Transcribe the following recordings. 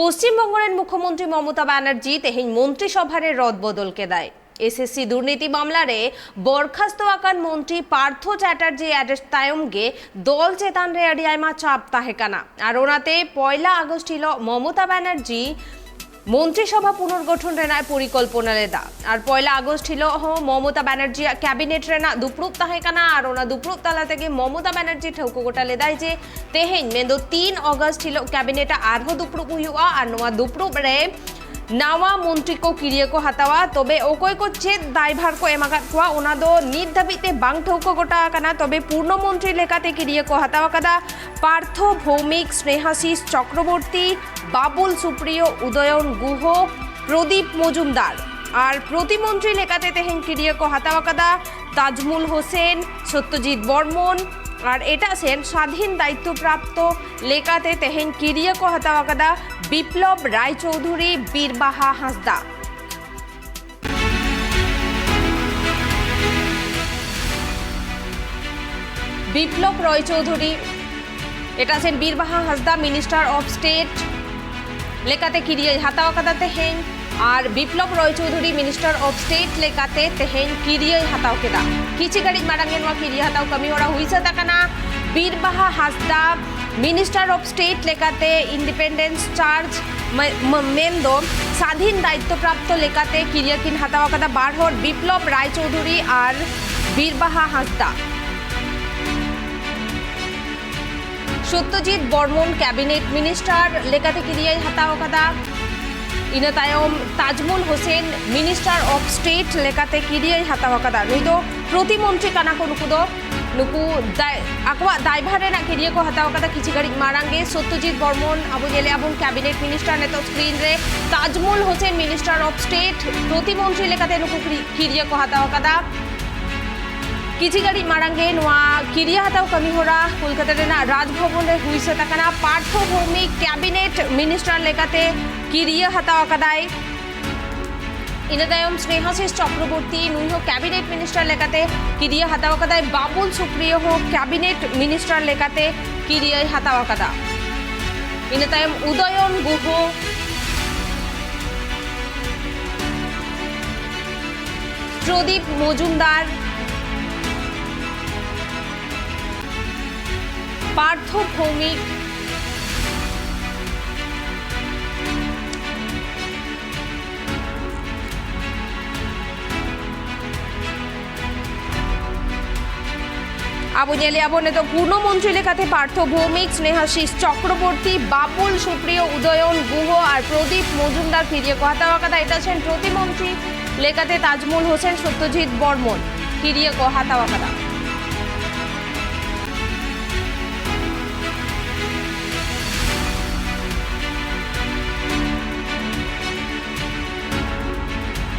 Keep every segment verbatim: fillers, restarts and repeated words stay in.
ᱯᱚᱥᱪᱤᱢ ᱵᱚᱝᱜᱚ ᱨᱮᱱ ᱢᱩᱠᱷᱭᱚᱢᱚᱱᱛᱨᱤ ᱢᱚᱢᱚᱛᱟ ᱵᱟᱱᱟᱨᱡᱤ ᱛᱮᱦᱮᱧ ᱢᱚᱱᱛᱨᱤ ᱥᱚᱵᱷᱟ ᱨᱮ ᱨᱚᱫ ᱵᱚᱫᱚᱞ ᱠᱮᱫᱟᱭ᱾ ᱮᱥᱮᱥᱥᱤ ᱫᱩᱨᱱᱤᱛᱤ ᱢᱟᱢᱞᱟ ᱨᱮ ᱵᱚᱨᱠᱷᱟᱥᱛᱚ ᱟᱠᱟᱱ ᱢᱚᱱᱛᱨᱤ ᱯᱟᱨᱛᱷᱚ ᱪᱟᱴᱟᱨᱡᱤ ᱟᱨᱮᱥᱴ ᱛᱟᱭᱚᱢ ᱜᱮ ᱫᱚᱞ ᱪᱮᱛᱟᱱ ᱨᱮ ᱟᱹᱰᱤ ᱟᱭᱢᱟ ᱪᱟᱯ ᱛᱟᱦᱮᱸ ᱠᱟᱱᱟ ᱟᱨ ᱚᱱᱟᱛᱮ ᱯᱚᱭᱞᱟ ᱟᱜᱚᱥᱴ ᱦᱤᱞᱚᱜ ᱢᱚᱢᱚᱛᱟ ᱵᱟᱱᱟᱨᱡᱤ ᱢᱚᱱᱛᱨᱤ ᱥᱚᱵᱷᱟ ᱯᱩᱱᱚᱨᱜᱚᱴᱷᱚᱱ ᱨᱮᱱᱟᱜ ᱯᱚᱨᱤᱠᱚᱞᱯᱚᱱᱟ ᱞᱮᱫᱟ᱾ ᱟᱨ ᱯᱚᱭᱞᱟ ᱟᱜᱚᱥᱴ ᱦᱤᱞᱚᱜ ᱦᱚᱸ ᱢᱚᱢᱚᱛᱟ ᱵᱟᱱᱟᱨᱡᱤᱭᱟᱜ ᱠᱮᱵᱤᱱᱮᱴ ᱨᱮᱱᱟᱜ ᱫᱩᱯᱲᱩᱵ ᱛᱟᱦᱮᱸ ᱠᱟᱱᱟ ᱟᱨ ᱚᱱᱟ ᱫᱩᱯᱲᱩᱵ ᱛᱟᱞᱟ ᱛᱮᱜᱮ ᱢᱚᱢᱚᱛᱟ ᱵᱟᱱᱟᱨᱡᱤ ᱴᱷᱟᱹᱣᱠᱟᱹ ᱜᱚᱴᱟ ᱞᱮᱫᱟᱭ ᱡᱮ ᱛᱮᱦᱮᱧ, ᱢᱮᱱᱫᱚ ᱛᱤᱱ ᱟᱜᱚᱥᱴ ᱦᱤᱞᱚᱜ ᱠᱮᱵᱤᱱᱮᱴ ᱟᱜ ᱟᱨᱦᱚᱸ ᱫᱩᱯᱲᱩᱵ ᱦᱩᱭᱩᱜᱼᱟ ᱟᱨ ᱱᱚᱣᱟ ᱫᱩᱯᱲᱩᱵ ᱨᱮ ᱱᱟᱣᱟ ᱢᱚᱱᱛᱨᱤ ᱠᱚ ᱠᱤᱨᱤᱭᱟᱹ ᱠᱚ ᱦᱟᱛᱟᱣᱟ᱾ ᱛᱚᱵᱮ ᱚᱠᱚᱭ ᱠᱚ ᱪᱮᱫ ᱫᱟᱭᱵᱷᱟᱨ ᱠᱚ ᱮᱢ ᱟᱠᱟᱫ ᱠᱚᱣᱟ, ᱚᱱᱟ ᱫᱚ ᱱᱤᱛ ᱫᱷᱟᱹᱵᱤᱡ ᱛᱮ ᱵᱟᱝ ᱴᱷᱟᱹᱣᱠᱟᱹ ᱜᱚᱴᱟ ᱟᱠᱟᱱᱟ᱾ ᱛᱚᱵᱮ ᱯᱩᱨᱱᱚ ᱢᱚᱱᱛᱨᱤ ᱞᱮᱠᱟᱛᱮ ᱠᱤᱨᱤᱭᱟᱹ ᱠᱚ ᱦᱟᱛᱟᱣ ᱟᱠᱟᱫᱟ ᱯᱟᱨᱛᱷᱚ ᱵᱷᱳᱣᱢᱤᱠ, ᱥᱱᱮᱦᱟᱥᱤᱥ ᱪᱚᱠᱨᱚᱵᱚᱨᱛᱤ, ᱵᱟᱵᱩᱞ ᱥᱩᱯᱨᱤᱭᱚ, ᱩᱫᱚᱭᱚᱱ ᱜᱩᱦ, ᱯᱨᱚᱫᱤᱯ ᱢᱚᱡᱩᱢᱫᱟᱨ᱾ ᱟᱨ ᱯᱨᱚᱛᱤᱢᱚᱱᱛᱨᱤ ᱞᱮᱠᱟᱛᱮ ᱛᱮᱦᱮᱧ ᱠᱤᱨᱤᱭᱟᱹ ᱠᱚ ᱦᱟᱛᱟᱣ ᱟᱠᱟᱫᱟ ᱛᱟᱡᱢᱩᱞ ᱦᱳᱥᱮᱱ, ᱥᱚᱛᱭᱚᱡᱤᱛ ᱵᱚᱨᱢᱚᱱ᱾ ᱟᱨ ᱮᱴᱟᱜ ᱥᱮᱱ ᱥᱟᱫᱷᱤᱱ ᱫᱟᱭᱤᱛᱛᱚ ᱯᱨᱟᱯᱛᱚ ᱞᱮᱠᱟᱛᱮ ᱛᱮᱦᱮᱧ ᱠᱤᱨᱤᱭᱟᱹ ᱠᱚ ᱦᱟᱛᱟᱣ ᱟᱠᱟᱫᱟ ᱵᱤᱯᱞᱚᱵ ᱨᱟᱭ ᱪᱳᱣᱫᱷᱩᱨᱤ, ᱵᱤᱨᱵᱟᱦᱟ ᱦᱟᱸᱥᱫᱟ᱾ ᱵᱤᱯᱞᱚᱵ ᱨᱚᱭ ᱪᱳᱣᱫᱷᱩᱨᱤ, ᱮᱴᱟᱜ ᱥᱮᱱ Birbaha Hansda minister of state ᱞᱮᱠᱟᱛᱮ ᱠᱤᱨᱤᱭᱟᱹᱭ ᱦᱟᱛᱟᱣ ᱟᱠᱟᱫᱟ ᱛᱮᱦᱮᱧ, ᱟᱨ ᱵᱤᱯᱞᱚᱵ ᱨᱚᱭ ᱪᱳᱣᱫᱷᱩᱨᱤ ᱢᱤᱱᱤᱥᱴᱟᱨ ᱚᱯᱷ ᱥᱴᱮᱴ ᱞᱮᱠᱟᱛᱮ ᱛᱮᱦᱮᱧ ᱠᱤᱨᱤᱭᱟᱹᱭ ᱦᱟᱛᱟᱣ ᱠᱮᱫᱟ᱾ ᱠᱤᱪᱷᱤ ᱜᱷᱟᱹᱲᱤᱡ ᱢᱟᱲᱟᱝ ᱜᱮ ᱱᱚᱣᱟ ᱠᱤᱨᱤᱭᱟᱹ ᱦᱟᱛᱟᱣ ᱠᱟᱹᱢᱤ ᱦᱚᱨᱟ ᱦᱩᱭ ᱥᱟᱹᱛ ᱟᱠᱟᱱᱟ᱾ Birbaha Hansda minister of state ᱞᱮᱠᱟᱛᱮ ᱤᱱᱰᱤᱯᱮᱱᱰᱮᱱᱥ ᱪᱟᱨᱡᱽ ᱢᱮ-, ᱢᱮ-, ᱢᱮᱱᱫᱚ ᱥᱟᱫᱷᱤᱱ ᱫᱟᱭᱤᱛᱛᱚ ᱯᱨᱟᱯᱛᱚ ᱞᱮᱠᱟᱛᱮ ᱠᱤᱨᱤᱭᱟᱹ ᱠᱤᱱ ᱦᱟᱛᱟᱣ ᱟᱠᱟᱫᱟ ᱵᱟᱨ ᱦᱚᱲ, ᱵᱤᱯᱞᱚᱵ ᱨᱟᱭ ᱪᱳᱣᱫᱷᱩᱨᱤ ᱟᱨ ᱵᱤᱨᱵᱟᱦᱟ ᱦᱟᱸᱥᱫᱟ᱾ ᱥᱚᱛᱭᱚᱡᱤᱛ ᱵᱚᱨᱢᱚᱱ ᱠᱮᱵᱤᱱᱮᱴ ᱢᱤᱱᱤᱥᱴᱟᱨ ᱞᱮᱠᱟᱛᱮ ᱠᱤᱨᱤᱭᱟᱹᱭ ᱦᱟᱛᱟᱣ ᱟᱠᱟᱫᱟ᱾ ᱤᱱᱟᱹ ᱛᱟᱭᱚᱢ ᱛᱟᱡᱢᱩᱞ ᱦᱳᱥᱮᱱ ᱢᱤᱱᱤᱥᱴᱟᱨ ᱚᱯᱷ ᱥᱴᱮᱴ ᱞᱮᱠᱟᱛᱮ ᱠᱤᱨᱤᱭᱟᱹᱭ ᱦᱟᱛᱟᱣ ᱟᱠᱟᱫᱟ᱾ ᱱᱩᱭ ᱫᱚ ᱯᱨᱚᱛᱤᱢᱚᱱᱛᱨᱤ ᱠᱟᱱᱟ ᱠᱚ ᱱᱩᱠᱩ ᱫᱚ᱾ ᱱᱩᱠᱩ ᱫᱟᱭ-, ᱟᱠᱚᱣᱟᱜ ᱫᱟᱭᱵᱷᱟᱨ ᱨᱮᱱᱟᱜ ᱠᱤᱨᱤᱭᱟᱹ ᱠᱚ ᱦᱟᱛᱟᱣ ᱟᱠᱟᱫᱟ᱾ ᱠᱤᱪᱷᱤ ᱜᱷᱟᱹᱲᱤᱡ ᱢᱟᱲᱟᱝ ᱜᱮ ᱥᱚᱛᱭᱚᱡᱤᱛ ᱵᱚᱨᱢᱚᱱ, ᱟᱵᱚ ᱧᱮᱞᱮᱜᱼᱟ ᱵᱚᱱ ᱠᱮᱵᱤᱱᱮᱴ ᱢᱤᱱᱤᱥᱴᱟᱨ ᱱᱤᱛᱚᱜ ᱥᱠᱨᱤᱱ ᱨᱮ, ᱛᱟᱡᱢᱩᱞ ᱦᱳᱥᱮᱱ ᱢᱤᱱᱤᱥᱴᱟᱨ ᱚᱯᱷ ᱥᱴᱮᱴ ᱯᱨᱚᱛᱤᱢᱚᱱᱛᱨᱤ ᱞᱮᱠᱟᱛᱮ ᱱᱩᱠᱩ ᱠᱤᱨᱤ-, ᱠᱤᱨᱤᱭᱟᱹ ᱠᱚ ᱦᱟᱛᱟᱣ ᱟᱠᱟᱫᱟ᱾ ᱠᱤᱪᱷᱤ ᱜᱷᱟᱹᱲᱤᱡ ᱢᱟᱲᱟᱝ ᱜᱮ ᱱᱚᱣᱟ ᱠᱤᱨᱤᱭᱟᱹ ᱦᱟᱛᱟᱣ ᱠᱟᱹᱢᱤ ᱦᱚᱨᱟ ᱠᱳᱞᱠᱟᱛᱟ ᱨᱮᱱᱟᱜ ᱨᱟᱡᱽᱵᱷᱚᱵᱚᱱ ᱨᱮ ᱦᱩᱭ ᱥᱟᱹᱛ ᱟᱠᱟᱱᱟ᱾ ᱯᱟᱨᱛᱷᱚ ᱵᱷᱳᱣᱢᱤᱠ ᱠᱮᱵᱤᱱᱮᱴ ᱢᱤᱱᱤᱥᱴᱟᱨ ᱞᱮᱠᱟᱛᱮ ᱠᱤᱨᱤᱭᱟᱹ ᱦᱟᱛᱟᱣ ᱟᱠᱟᱫᱟᱭ᱾ ᱤᱱᱟᱹ ᱛᱟᱭᱚᱢ ᱥᱱᱮᱦᱟᱥᱤᱥ ᱪᱚᱠᱨᱚᱵᱚᱨᱛᱤ, ᱱᱩᱭ ᱦᱚᱸ ᱠᱮᱵᱤᱱᱮᱴ ᱢᱤᱱᱤᱥᱴᱟᱨ ᱞᱮᱠᱟᱛᱮ ᱠᱤᱨᱤᱭᱟᱹ ᱦᱟᱛᱟᱣ ᱟᱠᱟᱫᱟᱭ᱾ ᱵᱟᱵᱩᱞ ᱥᱩᱯᱨᱤᱭᱚ ᱦᱚᱸ ᱠᱮᱵᱤᱱᱮᱴ ᱢᱤᱱᱤᱥᱴᱟᱨ ᱞᱮᱠᱟᱛᱮ ᱠᱤᱨᱤᱭᱟᱹᱭ ᱦᱟᱛᱟᱣ ᱟᱠᱟᱫᱟ᱾ ᱤᱱᱟᱹ ᱛᱟᱭᱚᱢ ᱩᱫᱚᱭᱚᱱ ᱜᱩᱦᱚ, ᱯᱨᱚᱫᱤᱯ ᱢᱚᱡᱩᱢᱫᱟᱨ, ᱯᱟᱨᱛᱷᱚ ᱵᱷᱳᱣᱢᱤᱠ, ᱟᱵᱚ ᱧᱮᱞᱮᱜᱼᱟ ᱵᱚᱱ ᱱᱤᱛᱚᱜ ᱯᱩᱨᱱᱚ ᱢᱚᱱᱛᱨᱤ ᱞᱮᱠᱟᱛᱮ ᱯᱟᱨᱛᱷᱚ ᱵᱷᱳᱣᱢᱤᱠ, ᱥᱱᱮᱦᱟᱥᱤᱥ ᱪᱚᱠᱨᱚᱵᱚᱨᱛᱤ, ᱵᱟᱵᱩᱞ ᱥᱩᱯᱨᱤᱭᱚ, ᱩᱫᱚᱭᱚᱱ ᱜᱩᱦᱚ ᱟᱨ ᱯᱨᱚᱫᱤᱯ ᱢᱚᱡᱩᱢᱫᱟᱨ ᱠᱤᱨᱤᱭᱟᱹ ᱠᱚ ᱦᱟᱛᱟᱣ ᱟᱠᱟᱫᱟ᱾ ᱮᱴᱟᱜ ᱥᱮᱱ ᱯᱨᱚᱛᱤᱢᱚᱱᱛᱨᱤ ᱞᱮᱠᱟᱛᱮ ᱛᱟᱡᱢᱩᱞ ᱦᱳᱥᱮᱱ, ᱥᱚᱛᱭᱚᱡᱤᱛ ᱵᱚᱨᱢᱚᱱ ᱠᱤᱨᱤᱭᱟᱹ ᱠᱚ ᱦᱟᱛᱟᱣ ᱟᱠᱟᱫᱟ᱾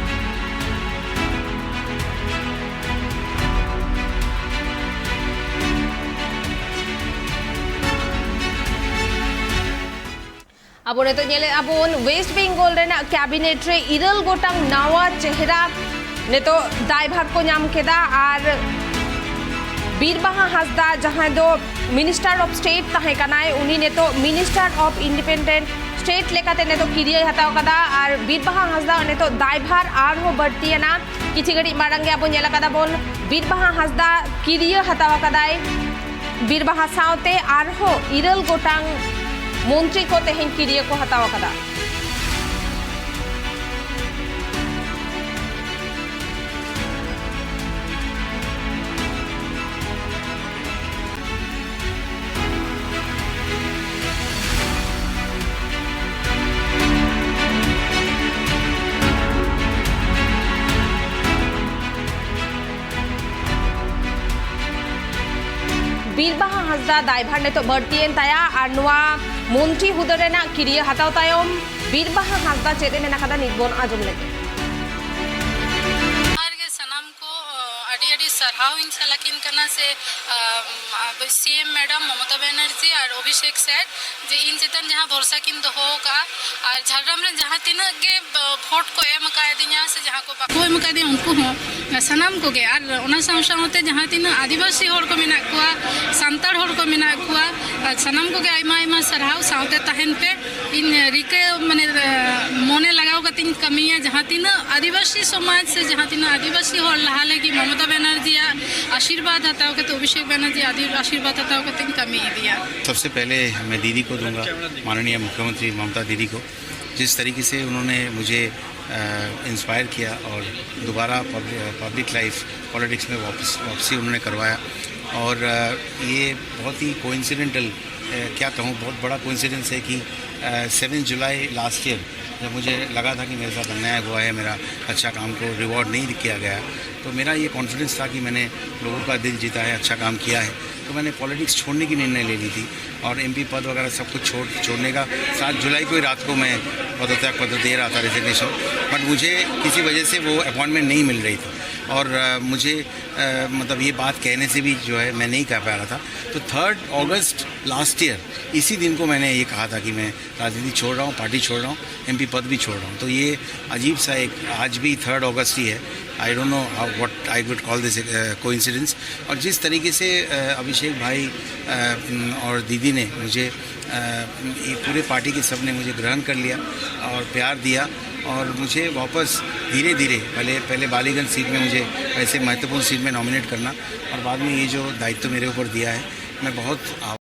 ᱟᱵᱚ ᱱᱤᱛᱚᱜ ᱧᱮᱞᱮᱫ ᱟᱵᱚᱱ ᱣᱮᱥᱴ ᱵᱮᱝᱜᱚᱞ ᱨᱮᱱᱟᱜ ᱠᱮᱵᱤᱱᱮᱴ ᱨᱮ ᱤᱨᱟᱹᱞ ᱜᱚᱴᱟᱝ ᱱᱟᱣᱟ ᱪᱮᱦᱨᱟ ᱱᱤᱛᱚᱜ ᱫᱟᱭᱵᱷᱟᱨ ᱠᱚ ᱧᱟᱢ ᱠᱮᱫᱟ᱾ ᱟᱨ ᱵᱤᱨᱵᱟᱦᱟ ᱦᱟᱸᱥᱫᱟ, ᱡᱟᱦᱟᱸᱭ ᱫᱚ ᱢᱤᱱᱤᱥᱴᱟᱨ ᱚᱯᱷ ᱥᱴᱮᱴ ᱛᱟᱦᱮᱸ ᱠᱟᱱᱟᱭ, ᱩᱱᱤ ᱱᱤᱛᱚᱜ ᱢᱤᱱᱤᱥᱴᱟᱨ ᱚᱯᱷ ᱤᱱᱰᱤᱯᱮᱱᱰᱮᱱᱴ ᱥᱴᱮᱴ ᱞᱮᱠᱟᱛᱮ ᱱᱤᱛᱚᱜ ᱠᱤᱨᱤᱭᱟᱹᱭ ᱦᱟᱛᱟᱣ ᱠᱟᱫᱟ᱾ ᱟᱨ ᱵᱤᱨᱵᱟᱦᱟ ᱦᱟᱸᱥᱫᱟ ᱱᱤᱛᱚᱜ ᱫᱟᱭᱵᱷᱟᱨ ᱟᱨᱦᱚᱸ ᱵᱟᱹᱲᱛᱤᱭᱮᱱᱟ᱾ ᱠᱤᱪᱷᱤ ᱜᱷᱟᱹᱲᱤᱡ ᱢᱟᱲᱟᱝ ᱜᱮ ᱟᱵᱚ ᱧᱮᱞ ᱟᱠᱟᱫᱟ ᱵᱚᱱ, ᱵᱤᱨᱵᱟᱦᱟ ᱦᱟᱸᱥᱫᱟ ᱠᱤᱨᱤᱭᱟᱹ ᱦᱟᱛᱟᱣ ᱟᱠᱟᱫᱟᱭ᱾ ᱵᱤᱨᱵᱟᱦᱟ ᱥᱟᱶᱛᱮ ᱟᱨᱦᱚᱸ ᱤᱨᱟᱹᱞ ᱜᱚᱴᱟᱝ ᱢᱚᱱᱛᱨᱤ ᱠᱚ ᱛᱮᱦᱮᱧ ᱠᱤᱨᱤᱭᱟᱹ ᱠᱚ ᱦᱟᱛᱟᱣ ᱟᱠᱟᱫᱟ᱾ ᱵᱤᱨᱵᱟᱦᱟ ᱦᱟᱸᱥᱫᱟ ᱫᱟᱭᱵᱷᱟᱨ ᱱᱤᱛᱚᱜ ᱵᱟᱹᱲᱛᱤᱭᱮᱱ ᱛᱟᱭᱟ ᱟᱨ ᱱᱚᱣᱟ ᱢᱚᱱᱛᱨᱤ ᱦᱩᱫᱟᱹ ᱨᱮᱱᱟᱜ ᱠᱤᱨᱤᱭᱟᱹ ᱦᱟᱛᱟᱣ ᱛᱟᱭᱚᱢ ᱵᱤᱨᱵᱟᱦᱟ ᱦᱟᱸᱥᱫᱟ ᱪᱮᱫ ᱮ ᱢᱮᱱ ᱟᱠᱟᱫᱟ, ᱱᱤᱛ ᱵᱚᱱ ᱟᱸᱡᱚᱢ ᱞᱮᱜᱮ᱾ ᱡᱚᱦᱟᱨ ᱜᱮ ᱥᱟᱱᱟᱢ ᱠᱚ, ᱟᱹᱰᱤ ᱟᱹᱰᱤ ᱥᱟᱨᱦᱟᱣ ᱤᱧ ᱪᱟᱞ ᱟᱹᱠᱤᱱ ᱠᱟᱱᱟ ᱥᱮ ᱥᱤ ᱮᱢ ᱢᱮᱰᱟᱢ ᱢᱚᱢᱚᱛᱟ ᱵᱮᱱᱟᱨᱡᱤ ᱟᱨ ᱚᱵᱷᱤᱥᱮᱠ ᱥᱮᱨ, ᱡᱮ ᱤᱧ ᱪᱮᱛᱟᱱ ᱡᱟᱦᱟᱸ ᱵᱷᱚᱨᱥᱟ ᱠᱤᱱ ᱫᱚᱦᱚ ᱟᱠᱟᱫᱼᱟ ᱟᱨ ᱡᱷᱟᱲᱜᱨᱟᱢ ᱨᱮᱱ ᱡᱟᱦᱟᱸ ᱛᱤᱱᱟᱹᱜ ᱜᱮ ᱵᱷᱳᱴ ᱠᱚ ᱮᱢ ᱟᱠᱟᱫᱤᱧᱟ ᱥᱮ ᱡᱟᱦᱟᱸ ᱠᱚ ᱵᱟᱠᱚ ᱮᱢ ᱟᱠᱟᱫᱤᱧᱟ, ᱩᱱᱠᱩ ᱦᱚᱸ ᱥᱟᱱᱟᱢ ᱠᱚᱜᱮ, ᱟᱨ ᱚᱱᱟ ᱥᱟᱶ ᱥᱟᱶᱛᱮ ᱡᱟᱦᱟᱸ ᱛᱤᱱᱟᱹᱜ ᱟᱹᱫᱤᱵᱟᱹᱥᱤ ᱦᱚᱲ ᱠᱚ ᱢᱮᱱᱟᱜ ᱠᱚᱣᱟ, ᱥᱟᱱᱛᱟᱲ ᱦᱚᱲ ᱠᱚ ᱢᱮᱱᱟᱜ ᱠᱚᱣᱟ, ᱟᱨ ᱥᱟᱱᱟᱢ ᱠᱚᱜᱮ ᱟᱭᱢᱟ ᱟᱭᱢᱟ ᱥᱟᱨᱦᱟᱣ᱾ ᱥᱟᱶᱛᱮ ᱛᱟᱦᱮᱱ ᱯᱮ᱾ ᱤᱧ ᱨᱤᱠᱟᱹ, ᱢᱟᱱᱮ, ᱢᱚᱱᱮ ᱞᱟᱜᱟᱣ ᱠᱟᱛᱮᱧ ᱠᱟᱹᱢᱤᱭᱟ, ᱡᱟᱦᱟᱸ ᱛᱤᱱᱟᱹᱜ ᱟᱹᱫᱤᱵᱟᱹᱥᱤ ᱥᱚᱢᱟᱡᱽ ᱥᱮ ᱡᱟᱦᱟᱸ ᱛᱤᱱᱟᱹᱜ ᱟᱹᱫᱤᱵᱟᱹᱥᱤ ᱦᱚᱲ ᱞᱟᱦᱟ ᱞᱟᱹᱜᱤᱫ ᱢᱚᱢᱚᱛᱟ ᱵᱮᱱᱟᱨᱡᱤᱭᱟᱜ ᱟᱥᱤᱨᱵᱟᱫᱽ ᱦᱟᱛᱟᱣ ᱠᱟᱛᱮ, ᱚᱵᱷᱤᱥᱮᱠ ᱵᱮᱱᱟᱨᱡᱤ ᱟᱫᱤ-, ᱟᱥᱤᱨᱵᱟᱫᱽ ᱦᱟᱛᱟᱣ ᱠᱟᱛᱮᱧ ᱠᱟᱹᱢᱤ ᱤᱫᱤᱭᱟ᱾ सबसे पहले मैं दीदी को दूंगा, माननीय मुख्यमंत्री ममता दीदी को। जिस तरीके से उन्होंने मुझे इंस्पायर किया और दोबारा पब्लिक लाइफ, पॉलिटिक्स में वापस, वापसी उन्होंने करवाया। और अ, ये बहुत ही कोइंसिडेंटल, क्या कहूँ, बहुत बड़ा कोइंसिडेंस है कि सेवन जुलाई लास्ट ईयर, जब मुझे लगा था कि मेरे साथ अन्याय हुआ है, मेरा अच्छा काम को रिवॉर्ड नहीं किया गया, तो मेरा ये कॉन्फिडेंस था कि मैंने लोगों का दिल जीता है, अच्छा काम किया है। तो मैंने पॉलिटिक्स छोड़ने की निर्णय ले ली थी और एमपी पद वगैरह सब कुछ छोड़ छोड़ने का। सात जुलाई को ही रात को मैं पदत्याग पत्र दे रहा था, रेजिग्नेशन। बट मुझे किसी वजह से वो अपॉइंटमेंट नहीं मिल रही थी और अ, मुझे अ, मतलब, ये बात कहने से भी जो है, मैं नहीं कह पा रहा था। तो थर्ड अगस्त लास्ट ईयर, इसी दिन को मैंने ये कहा था कि मैं राजनीति छोड़ रहा हूँ, पार्टी छोड़ रहा हूँ, एमपी पद भी छोड़ रहा हूँ। तो ये अजीब सा एक, आज भी थर्ड अगस्त ही है। I don't know what I would call this coincidence। और जिस तरीके से अ, अभिषेक भाई अ, और दीदी ने मुझे अ, ये पूरे पार्टी के सब ने मुझे ग्रहण कर लिया और प्यार दिया और मुझे वापस धीरे धीरे, पहले पहले बालीगंज सीट में मुझे ऐसे महत्वपूर्ण सीट में नॉमिनेट करना और बाद में ये जो दायित्व मेरे ऊपर दिया है, मैं बहुत